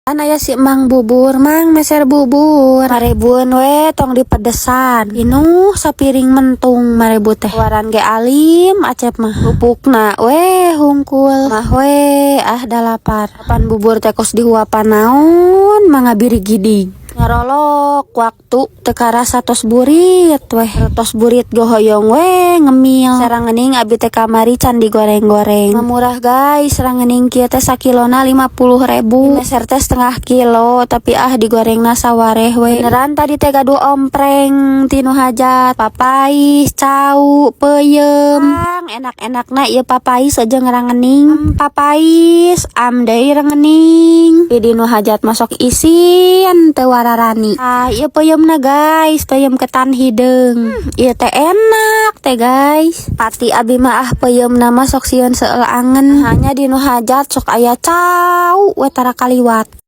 Aya si Mang Bubur, Mang, meser bubur 5 ribuan we, tong dipedesan. Pinuh sapiring mentung 5 ribu teh. Tawaran ge alim Acep mah, pupukna we hungkul mah we. Ah, da lapar. Kapan bubur teh kos dihuapan naon, mangga birigidig. Ngarolok waktu teu karasa, tos burit weh, tos burit ge hoyong we ngemil. Sarangening abi teh kamari can digoreng-goreng. Murah, guys, rangening kieu teh sakilona 50 ribu, meser teh setengah kilo, tapi ah, digorengna sawareh we. Beneran tadi teh gaduh ompreng ti nu hajat, papais, cau, peuyeum. Enak-enakna ieu papais aja rangening, papais am deui rangening. Di nu hajat masuk isin teu wararani. Ah, ieu peuyeumna, guys, peuyeum ketan hideung. Ieu teh enak teh, guys. Pati abi mah, ah, peuyeumna mah sok sieun seueul angen. Hanya di nu hajat sok aya cau we tara kaliwat.